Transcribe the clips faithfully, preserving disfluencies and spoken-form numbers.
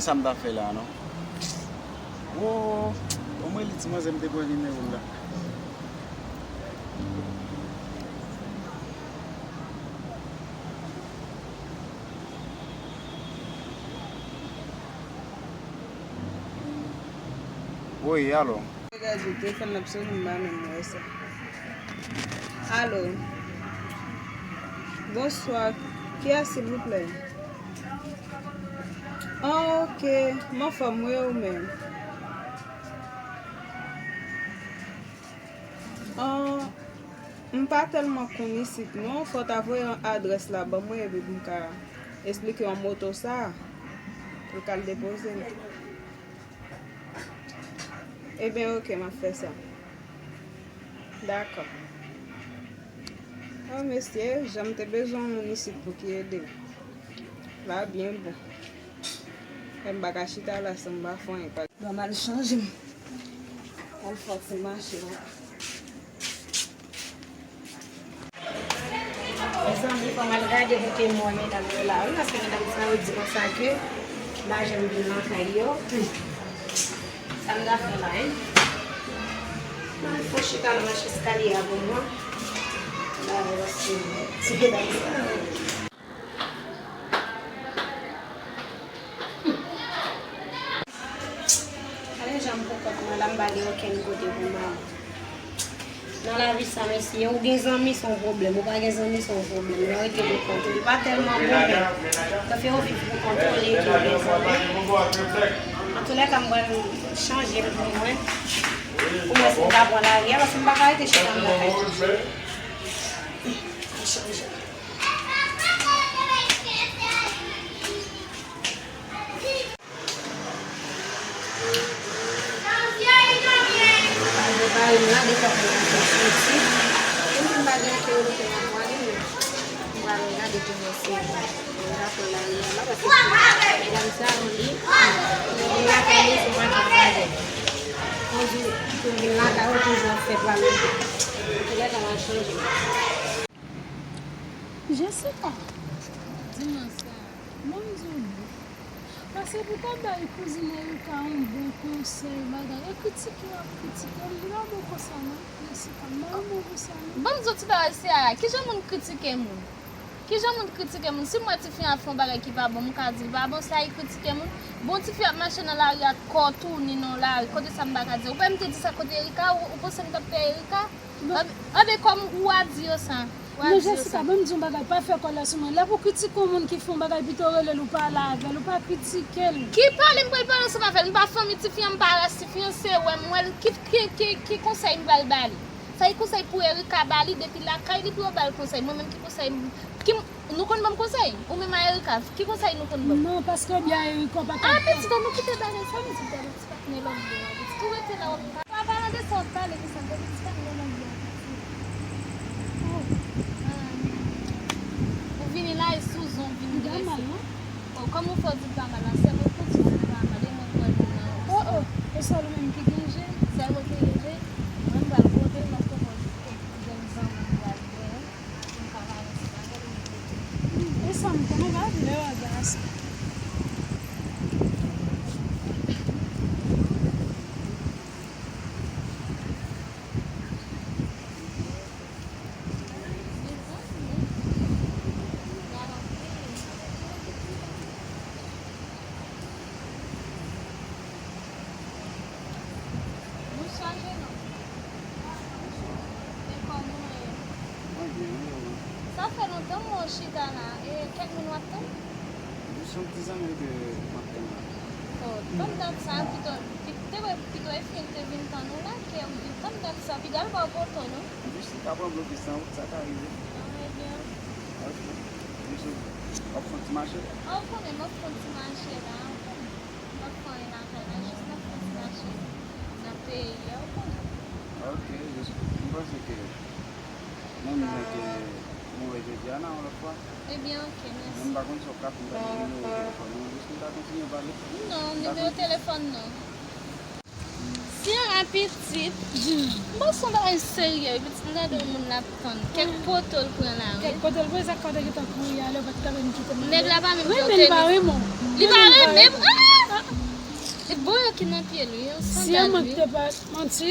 Sa m ta fè la, non? Wo, ban m rele ti manzè m te pran nimewo l la. Woy, alo. Gade, telefòn nan ap sone, m pa menm wè sa. Alo. Bonswa. Kiyès, silvouplè? Ah, ok. M anfòm, wi, ou menm? Ah, m pa tèlman konn isit, non. Fò w ta voye adrès la ban mwen, epi pou m ka esplike w moto sa, pou l ka al depoze l. Ebyen, ok, m ap fè sa. Dakò. O mesye, jan m te bezwen yon moun isit pou ki ede m. La byen bon. Fè m pa ka chita la san m pa fè anyen. Ban m al chanje m. Al fè ti mache la. Mezanmi, fò m al gade kote m wè medam yo la, wi, paske medam sa yo di konsa ke m pa janm vin lakay yo. Sa m ta fè la, en? M al fè chita nan mach eskalye a pou mwen. M pa wè paske ti medam sa yo. Gade jan m pou kont mwen la, m pa gen okenn kote pou m ale. Nan lavi sa, mesye, ou gen zanmi, se yon pwoblèm. Ou pa gen zanmi, se yon pwoblèm. Lè w rete pou kont ou, li pa tèlman bon, men lè w fè w viv pou kont ou, olye ke w gen zanmi. Antoulèka, m pral chanje pou mwen. Pou mwen, si m ta pran lari a, paske m pa ka rete chita m lakay toujou. M chanje. Mwen prepare m la, depi apre m ap soti. Menm si m pa gen anken oto pou m ale, men m pral gade kijan se. Mwen pa pran lari a la, paske medam sa yo, li, li lakay li, se pa travay. Yon jou, pou vin lakay ou, toujou ap fè pale. Antoulèka, m ap chanje. Jessica, di mwen sa. Bon, m di w non. Paske pou ta bay kouzin Erika yon bon konsèy, bagay, e kritike w ap kritike l, li pa bon konsa non, Jessica, m pa renmen konsa non. Ban m di w ti bagay, Ciara, kijan moun kritike moun? Kijan moun kritike moun? Si m wè tifi a ap fè yon bagay ki pa bon, m ka di l pa bon, sa e kritike moun? Bon, tifi ap mache nan lari ak kò touni nan lari, kote sa m pa ka di? Ou pa m te di sa kote Erika, ou, ou panse m t ap pè Erika? Anben, kòm ou a di yo sa. Ou a di yo sa. Men Jessica, ban m di yon bagay, pa fè kòlè sou mwen. Lè pou kritike yon moun ki fè yon bagay, pito w rele l, ou pale avè l, ou pa kritike l. Ki pale m pral pale ansanm avè l? M pa fanmi tifi an, m pa ras tifi an, se wè m wè l. Ki, ki, ki, ki konsèy m pral ba li? Sa e konsèy pou Erika ba li, depi lakay li pou yo ba l konsèy. Mwen menm ki konsèy m, ki, nou konn ban m konsèy? Ou menm a Erika, ki konsèy nou konn ban m? Non, paske byen Erika pa ka. Ah, pitit, ann nou kite bagay sa, pitit, ann nou ti patnè lòt bò a, pitit. Ou rete la, w ap pa, pa, pa nan de sa w ap pale, konsa, pitit, ti patnè lòt bò a, pitit. Oh. Ah. Ou vini la, e sou zon, vini la, e sou. Oh, kòman w fè w di l pa mal la? Sèl mwen konn di l pa mal, e mwen k pral di l nan. Oh, oh, e sèl ou menm ki gen je? Sèl mwen ki gen je? Mwen m pral pote l, m ap pote l pou jèn zanmi m pral gen. E sa m konnen, m pa vle wè gason. Bonswa, jeune homme. E kòman w ye? Mwen byen, wi, e ou? Sa fè lontan mwen chita la. E kèk moun w ap tann? Jis yon ti zanmi ke m ap tann la. Oh, tann dat sa, pito, pi-, te dwe, pito e fi l te vin tann ou la, ke ou vin tann dat sa, piga l ba w poto, non? Jis li ka pran blokis nan wout, sa ka rive. Ah, ebyen. Ok. Jis ou, w ap fè yon ti mache? Ah, ou konnen, m ap fè yon ti mache la, ou konnen. M p ap fè anyen lakay la, jis m ap fè ti mache nan peyi a, ou konnen. Ok, jis m panse ke menm jan ke mwen wè jodi a, nan yon lòt fwa. Ebyen, ok, mèsi. Mwen m pa konn si w ap ka fè m tande nimewo telefòn ou, jis m ta kontinye pale. Non, nimewo telefòn non. Ciara pitit. M panse yon bagay serye, pitit, m tande yon moun l ap tann. Kèk poto l pran la, wi. Kèk poto l pran, sa k fè w te gentan kouri a lè w pa t ka menm kite m. Nèg la pa menm gen tenis. Li pa renmen m. Ah! E boyo ki nan pye l, wi, yon sandal, wi. Si yon moun te pa manti,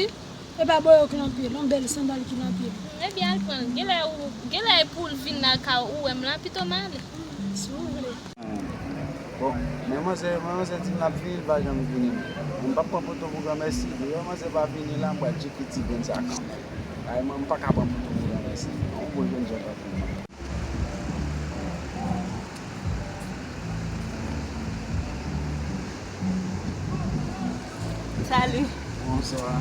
e pa boyo ki nan pye l, yon bèl sandal ki nan pye l. Ebyen, al pran l. Genlè ou, genlè e pou l vin lakay ou, ou wè m la, pito m ale. Si w vle. Bon, men manzè, men manzè di m l ap vini, l pa janm vini. M p ap pran poto pou granmèsi. Depi manzè pa vini la, m pral tcheke ti grenn sa kanmenm. Ay, mwen, m pa ka pran poto pou granmèsi. Yon bon jènjan tankou mwen. Salut. Bonswa.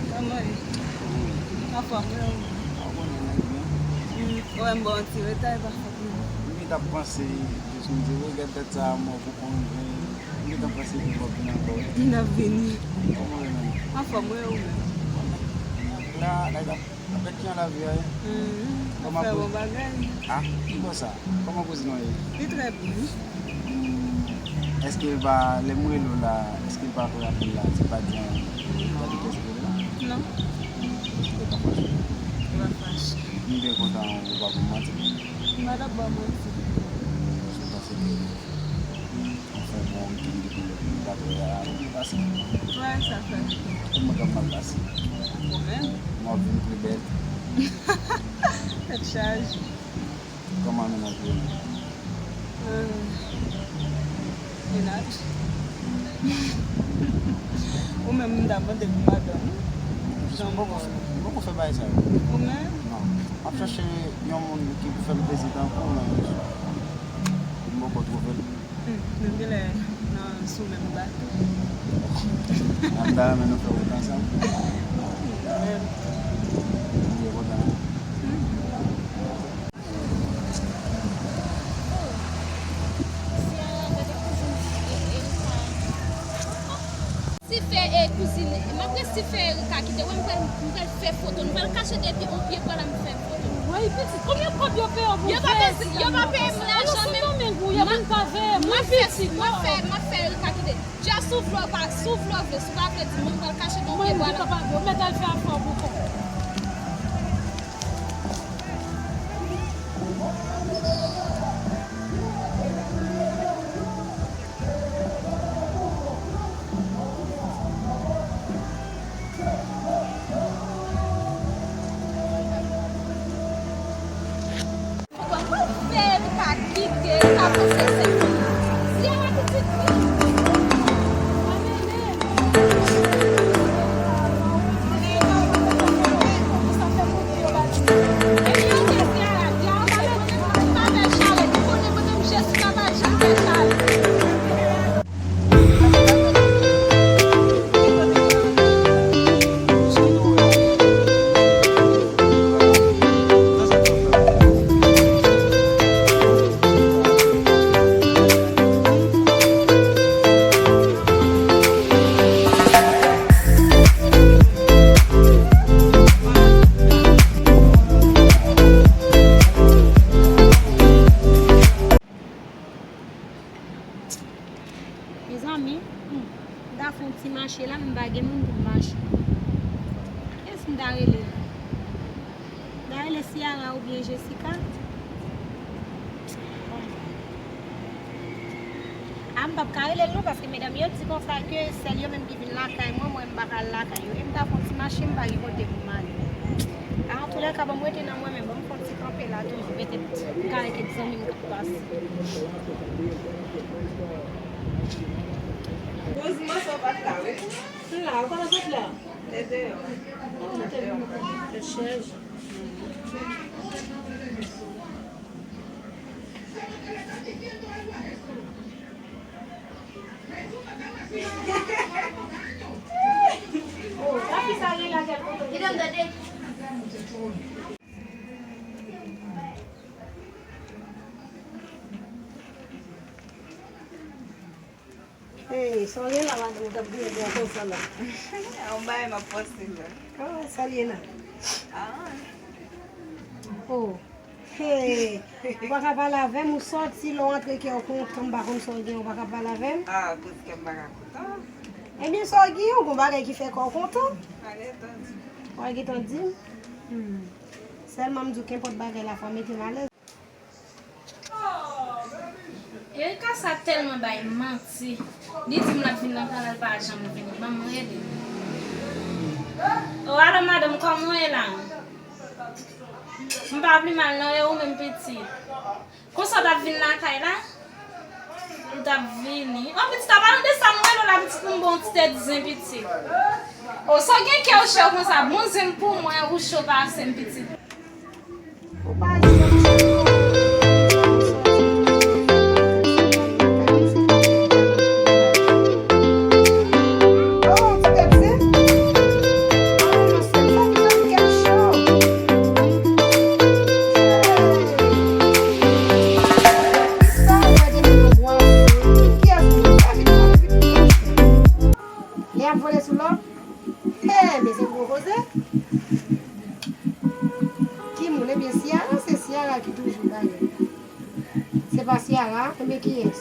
Kòman w ye? Anfòm, wi. Ou konnen nèg byen. Mm, ou wè m ba w yon ti reta, e pa fòt mwen. M gentan ap panse, jis m di, "Wi, gad tèt sa a, mò pou konn vin." M gentan panse pou m ap vin ankò. M ap vini. Kòman w ye menm? Anfòm, wi, ou menm? Bon, nèg la, nèg ap Apre ki an lavi a ye? Hmm, kòman ap fè pou bon bagay. Ah, ki bò sa? Kòman kouzin ou ye? Li trè byen. Hmm, èske l pa, lè m rele w la, èske l pa kouri apèl la, se pa di an, pa di kès rele la? Non. Ou pa fache? Ou pa fache. M byen kontan ou pa pou m manti. M pa t ap ba w manti. Se paske Anfen, bon, weekend depi lè nou pa t wè a, nou byen pase. Wè, sa fè. Kòman w ap mal pase? Ou menm? Mwen ap vin pi bèl. Tèt chaje. Kòman mennaj ou ye? Euh, mennaj? Ou menm, m ta mande pou madanm ou. Jan m poko fè, m poko fè bagay sa yo. Ou menm? Non. M ap chache yon moun ki pou fè m plezi tankou w, men m poko twouve l. Hmm, nou genlè nan sou menm bato. N ap ta renmen nou fè wout ansanm. Menm. M byen kontan. Hmm. Si fè e kouzin, m ap resi fè Erika kite. Wè, m pral, m pral fè foto. Nou pral kache depi on pye bwa la, m fè foto. Woy, pitit, konbyen kòb yo peye w pou fè ti a? Yo pa peye, yo pa peye m lajan menm. Mwen fè, mwen fè, mwen fè Erika kite. Just si w vle w pa, si w vle w vle, si w pa vle di m, m pral kache depi on pye bwa la. Mwen, m di pa vle, ou mèt al fè afè w pou kò w. Fè Erika kite, Erika panse se fi. Siyara pitit fi. Mezanmi, hmm, m ta fè yon ti mache la, men m pa gen moun pou m mache. Kiyès m ta rele la? M ta rele Ciara oubyen Jessica? Bon. A, m p ap ka rele l non, paske medam yo di konsa ke sèl yo menm ki vin lakay mwen, mwen m pa ka al lakay yo. E m ta fè yon ti mache, m pa gen kote pou m ale. A, antoulèka, ban m rete nan mwen menm, ban m fè yon ti kanpe la toujou, petèt m ka wè kèk zanmi m k ap pase. Rosemond, sa w pa t la, wi. M la, ou konnen sot la? Te deyò. Tèt chaje. Hey, sa w gen la, madanm, ou t ap goumen konsa la? A, yon bagay m ap panse la. Ah, sa l ye la? Ah. Oh. Hey, ou pa ka pale avè m, ou sòti, lè w antre kè w kontan, m pa konn sa w gen, ou pa ka pale avè m? Ah, akoz kè m pa ka kontan? Ebyen, sa w gen, yon gon bagay ki fè kè w kontan? Pa gentan di. Pa gentan di? Hmm. Sèlman m di w kenpòt bagay la, fò w mete m alèz. E Erika sa tèlman bay manti. Li di m l ap vin nan kay la, l pa janm vini. Ban m rele. O, alo madanm, kòman w ye la? M pa pi mal non, e ou menm pitit? Konsa w t ap vin lakay la? Ou t ap vini. O pitit, a palan de sa, m rele w la pitit pou m ba w yon ti tèt zen pitit. O, sa w gen kè w cho konsa, bon zen pou mwen, ou cho pase m pitit. Ou pa janm cho. O, ti tèt zen. A, non, sèl sa ki nan kè cho. Hey! Sa w wè depi nou bwase? Kiyès nou? Sa vin pale vin pale. Lè y ap vole sou lòt? Hey, men se gwo koze. Ki moun? Ebyen, Ciara, se Ciara ki toujou bay. Se pa Ciara, ebyen kiyès?